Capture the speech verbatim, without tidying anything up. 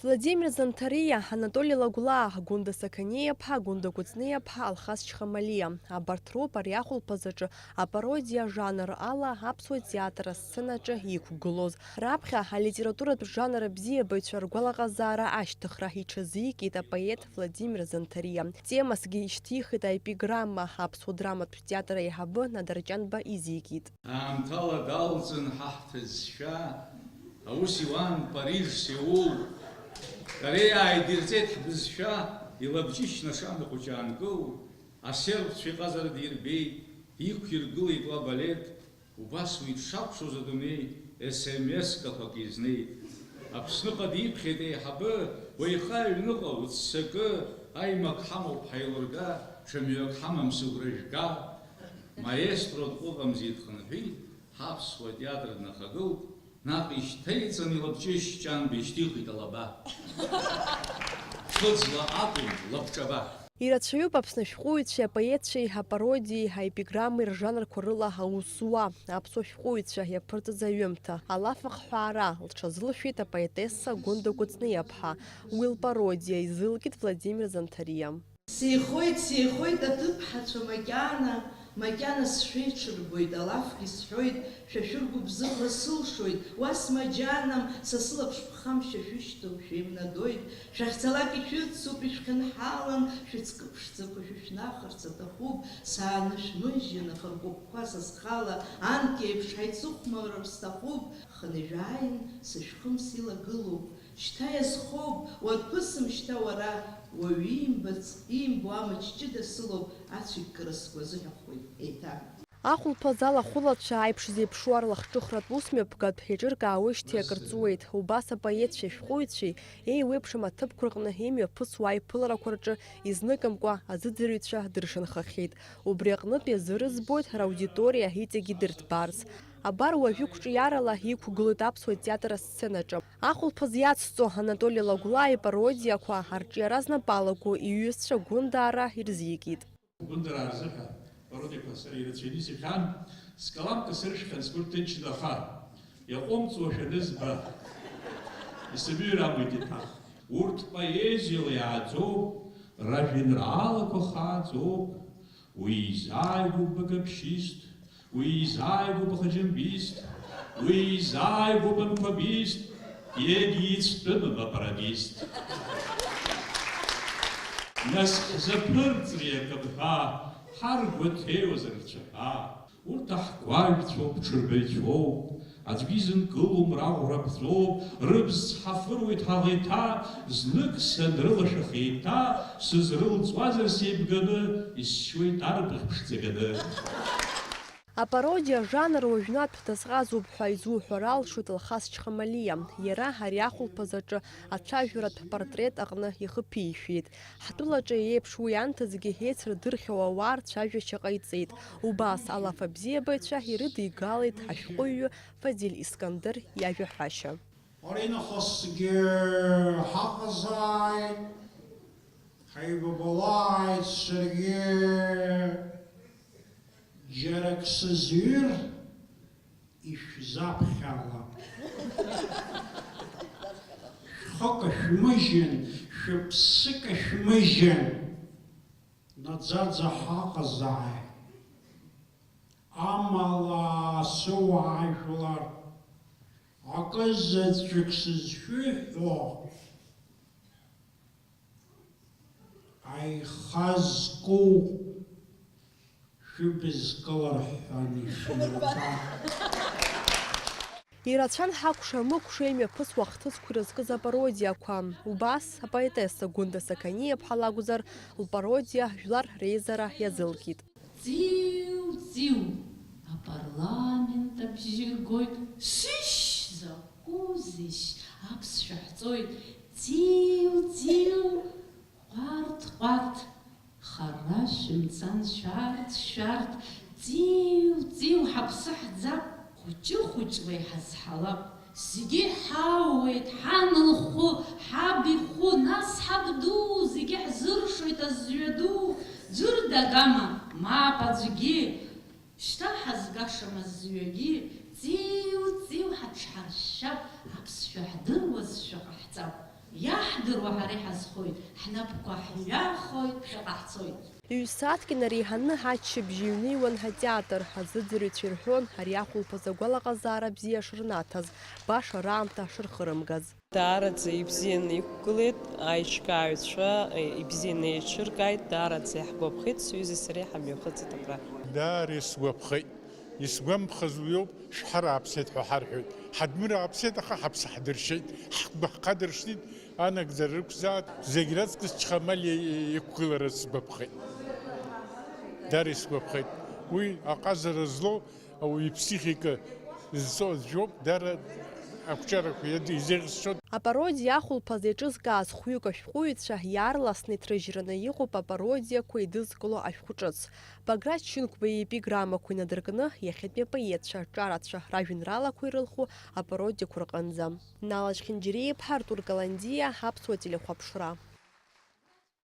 Владимир Занҭариа, Анатоли Лагәлаа, Гәында Сақаниаԥҳа, Гәында Кәыҵниаԥҳа, Алхас Чхамалиа, абарҭ роуп ари ахәылԥаз аҿы апародиа ажанр ала аԥсуа театр асценаҿы иқәгылоз. Раԥхьа алитературатә жанр абзиабаҩцәа ргәалаҟазаара ашьҭыхра иҽазикит апоет Владимир Занҭариа. Темасгьы ишьҭихит аепиграмма, аԥсуа драматә театр аиҳабы Надарчанба изикит. Аамҭала далҵын ҳа ҳҭыӡшәа, аус иуан Париж, Сеул. Кореиа ааидирҵеит ҳбызшәа, илабҷышьны ашана хәыҷы аанкыл, асербцәа иҟазара дирбеит, иқәиргылеит уа балет, убас уи дшакәшоз адунеи ес-ем-ескақәак изнеит. Аԥсныҟа диԥхьеит аиҳабы, уеиха аҩныҟа уццакы, аимак ҳамоуп ҳаилырга, ҽа мҩак ҳамам сыгәра жәга. Маестро дҟәыҟамзи дхынҳәит, ҳаԥсуа театр днахагылт, наҟ ишьҭеиҵан илабҷышь Ҷанба ишьҭихит алаба. Ԥхыӡла акәым, лабҿаба. Ирацәаҩуп Аԥсны ашәҟәыҩҩцәеи апоетцәеи апародиеи аепиграммеи ржанрқәа рыла аус зуа. Аԥсуа шәҟәыҩҩцәа иаԥырҵаз аҩымҭа, Алаф ахҳәаара, лҽазылшәеит апоетесса Гәында Кәыҵниаԥҳа. Уи лпародиа изылкит Владимир Занҭариа. Сеихоит, сеихоит, аҭыԥҳацәа, макьана, макьана сшәеиҽырбоит, алафгьы сҳәоит, шәа шәыргәыбзыӷра сылшоит, уа смаџьанам, са сылаԥш ԥхамшьа шәышьҭоуп, шәеимнадоит, шәахьцалак ишәыцуп, ишәхьынҳалан, шәыҵкы ԥшӡақәа шәышәнахырц аҭахуп, саанышәмыжьын, ахыркәыкәқәа са схала, анкьеиԥш ҳаицыхәмарыр сҭахуп, хынҩажәааин, сышәхымс илагылоуп, шьҭа иазхоуп, уарԥысым шьҭа уара, уаҩ иимбац, иимбо амаҷ ҷыда сылоуп, ацәыкькыра сгәы азыҳәахуеит еиҭа. Ахәылԥаз алахәылацәа аиԥш зеиԥшу арлахҿыхратә усмҩаԥгатә еиҿыркаауеижьҭеи акыр ҵуеит. Убас апоетцәеи ашәҟәыҩҩцәеи еиуеиԥшым аҭыԥқәа рҟны имҩаԥысуа аиԥыларақәа рҿы изныкымкәа азыӡырҩцәа дыршанхахьеит. Убри аҟнытә иазырызбоит раудиториа иҵегьы дырҭбаарц. Абар уажәы қәҿиарала иқәгылоит аԥсуа театр асценаҿы. Ахәылԥаз иацҵо Анатоли Лагәлаа ипародиақәа арҿиара знапы алаку иҩызцәа Гәында ара ирзикит. Гәында ара рзыҳәа пародиақәа сара ирацәаҩны исыхьан, скаламка сыршәхьан сгәы рҭынчны, аха иаҟәымҵуа шәанызба, исымҩыр амуит еиҭах. Урҭ поезиала иааӡоуп, ражәеинраалақәа хааӡоуп. Уи изааигәоуп быгабшьист, уи изааигәоуп бхаџьымбист, уи изааигәоуп анқәабист, егьицәтәымым апарадист. Нас ҳзаԥырҵри акы бҳәа, ҳаргәаҭеиуазар рцәаҳәа. Урҭ аҳкәажәцәоуп, ҽырбаҩцәоуп, аӡәгьы изынкылом, раӷәра ԥҵәоуп, рыбз ҳафыруеит ҳаӷеиҭа, знык санрылашәах еиҭа, сызрылҵуазар сеибганы, исшьуеит арбаӷь ԥшӡаганы. Апародиа ажанр уажәнатә дазҟазоуп ҳәа изуҳәар алшоит Алхас Чхамалиа. Иара ари ахәылԥаз аҿы ацәажәаратә портрет аҟны ихы ԥишәеит. Ҳтәылаҿы еиԥш уи анҭыҵгьы еицырдырхьоу ауаа рцәажәашьа ҟаиҵеит. Убас алаф абзиабаҩцәа ирыдигалеит ашәҟәыҩҩы Фазиль Искандер иажәаҳәашьа. Аринахысгьы ҳаҟазааит, ҳаибабалааит, саргьы џьарак сызҩыр, ишәзаԥхьалап. Шәхы кашәмыжьын, шәыԥсы кашәмыжьын, наӡаӡа ҳаҟазааит. Амала, сыуаажәлар, акы заҵәык сызшәыҳәо, аиха зку шәыбз кылырҳәҳәан ишәымба. Ирацәан ҳакәша-мыкәша имҩаԥысуа ахҭысқәа ирызкыз апародиақәа. Убас апоетесса Гәында Сақаниаԥҳа лакәзар, лпародиа Жәлар реизара иазылкит. Ҵиу-ҵиу, апарламент абжьы гоит, шьышь, закәызеишь, аԥсшәа ҳҵоит, ҵиу-ҵиу, ҟәарҭ-ҟәарҭ, хара шәымцан, шәарҭ-шәарҭ, ҵиу-ҵиу, ҳаԥсы ҳӡап, хәыҷы-хәыҷла иҳазҳалап. Зегьы ҳаууеит, ҳан лхәы, ҳаб ихәы, нас ҳаб ду, зегьы ҳзыршоит азҩа ду, ӡәыр дагама, мап аӡәгьы, шьҭа ҳазгашам азҩагьы, ҵиу-ҵиу ҳаҽҳаршьшьап, аԥсшәа ҳдыруазшәа ҟаҳҵап. Иа Уаҳа ҳазхоит, ҳнапқәа ҳҩахоит, ԥхьаҟа ҳцоит. Ҩ-сааҭк инареиҳаны аччабжь иҩныҩуан атеатр. Азыӡырҩцәа ирҳәон, ари ахәылԥаз агәалаҟазаара бзиа шырнаҭаз, баша раамҭа шырхырымгаз. Даараӡа ибзианы иқәгылеит, аиҿкааҩцәа ибзианы еиҿыркааит, даараӡа иаҳгәаԥхеит, сҩызеи сареи ҳамҩахыҵит абра. Даара исгәаԥхеит. Исгәамԥхаз уиоуп, шәҳарааԥсеит ҳәа ҳарҳәоит. Ҳадмырааԥсеит, аха ҳаԥсы ҳдыршьеит, ҳгәы ҳхадыршҭит, анагӡара рықәзааит. Зегь раҵкыс Чхамалиа иқәгылара сгәаԥхеит. Даара исгәаԥхеит. Уи аҟазара злоу ауаҩы иԥсихика зҵо аӡә иоуп, даара ақәҿиарақәа иад-, изеӷьасшьоит. Апародиа ахәылԥаз еиҿызкааз хәҩык ашәҟәыҩҩцәа иаарласны иҭрыжьраны иҟоуп апародиақәа еидызкыло ашәҟәы ҿыц. Баграт Шьынқәба иепиграммақәа инадыркны, иахьатәи апоетцәа, ҿарацәа ражәеинраалақәа ирылху апародиақәа рҟынӡа. Нала Чхинџьариа-иԥҳа, Артур Каландиа, Аԥсуа телехәаԥшра.